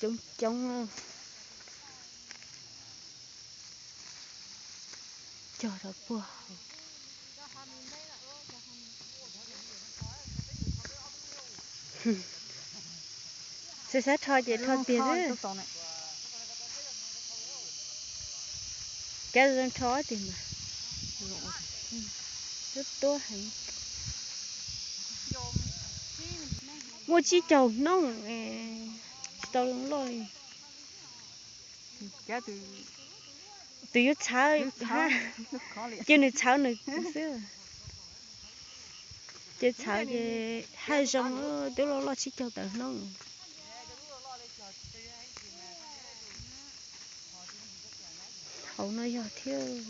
Coob coob, cog rau puag hauv. Xav xav rho ces rho tiag xwb. Cov zoo rho tiag mas. Lub tuab heev. Muaj tsib caug hnub tsis tau loj li. Tus yuav txhawv, cia nws txhawv nws xwb. Ces txhawv ces haj zoo, twb loj loj tsib caug tawm hnub. Hauv no yog thiab.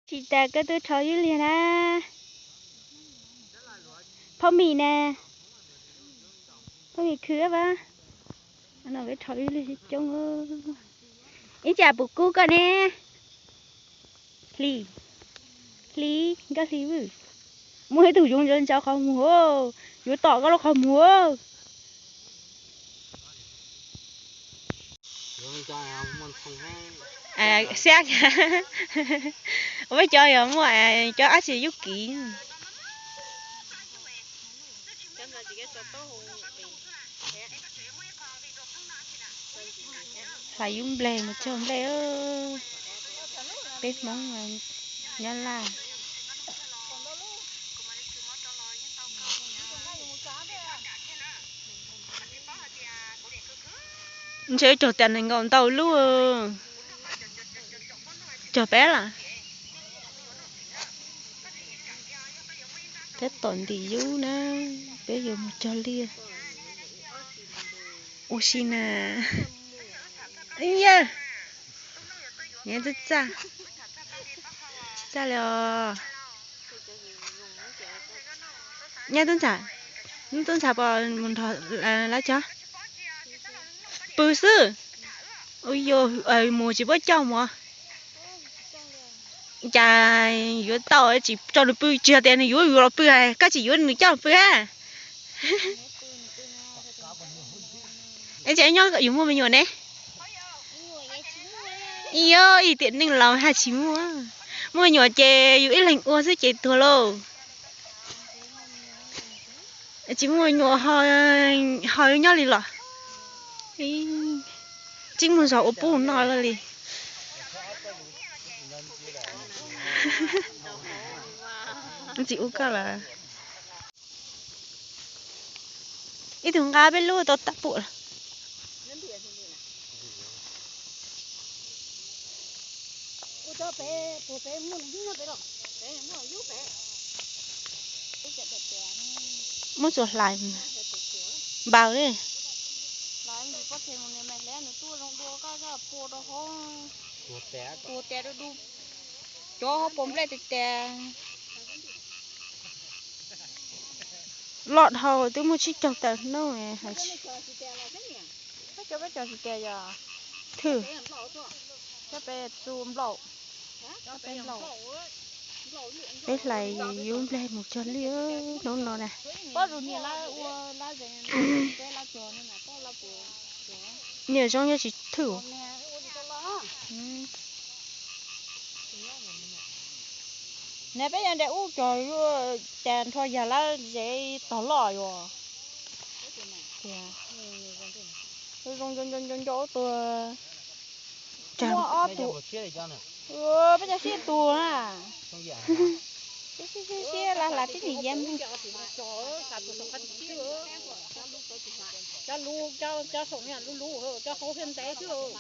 Tsis tas koj twb rho ib liag na. Phauj Mim na, Phauj Mim khwv va. No peb rho ib liag coob. Ib tsam puas kub koj ne? Hli, hli, nkaj hli vwj. Muaj ib tug yuav ntsaws ntsaws qhov muag, yuav tom koj lub qhov muag. Xab, peb cov yog muaj cov dab tsi yub kiv. Hlais yub nplej mus cog nplej. Peb Hmoob Nyab Laj. Ntshe cog tas nees nkaum ntau lub. Cog peb lawm. Peb tom ntim yub na, peb yuav mus cog liaj. Ua si na. Yawg, neb twb txaj, tsis txaj li os. Neb twb ntxhais, neb twb ntxhais pom mus nrog lawv cog? Pw xwb. Mus tsis paub coj mus. Cas yuav tau tsis tso nws pw, tsis yog tias nws yuav yus los pw, koj tsis yuav nws coj pw a. Es nyob yus muaj me nyuam ne? Ib tiam neej laus haj tsis muaj. Muaj me nyuam ces yus ib leeg ua xwb ces tuag lauj. Tsis muaj me nyuam ho yuav nyob li los? Tsis muaj zog ua pub no lawm li. Tsis ua koj lawm. Ib tug nqa peb lub tau tag pum lawm. Muab txuas hlais npaum li. Cov hauv paus nplej tes tes. Loj dhau twb muaj tsib caug tawm hnub. Thwj, peb hlais yub nplej mus cog liaj hnub no na. Niam zoo yog tsis thwj. Ne peb yog nram ub cog, cas nrho yag lawm, zem tog loj yuav. Zoo nco nco nco ub tuag. Muaj ob tug, peb cov siab tug na. Siab siab siab siab, la hla tib nim yam. Cov lub, cov saum no lub lub, cov hauv thiaj ntev xwb.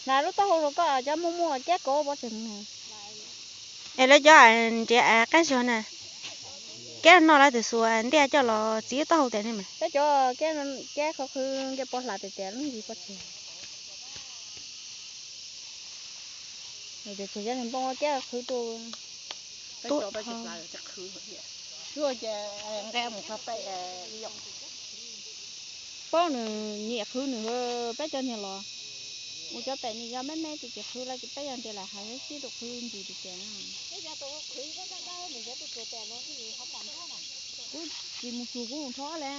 Hnav lub taub hau rau koj, cov muaj muaj kiab kauv pov tseg. Es lawv cov nrhiav qab zog na, kiab no lawv twb xuas ntiaj coj los txiv taub hau tas ne mas. Peb cov kiab qhov qhwv nqe pov hla tes tes lub ntsis pov tseg. Tes tes cov npoo kiab qhwv tu. Paub nws nyiam qhwv nws, peb cov niag los. Mus cov pem nws yog me me tus ces qhwv los ces peb yog ntias lam hais sib tus qhwv ntsis tus ces. Kuv tsis mus xyuas kuv mus rho le.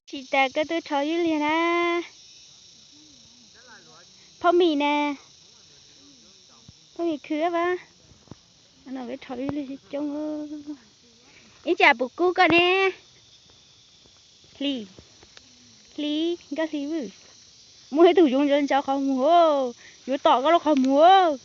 Tsis tas koj twb rho ywj liag na. Phauj Mim na. Phauj Mim khwv vas. No peb rho ywj liag coob. Ib tsam puas kub koj ne? Hli, hli, nkaj hli vwj. Muaj ib tug yoov ntsaws ntsaws qhov muag, yuav tom koj lub qhov muag.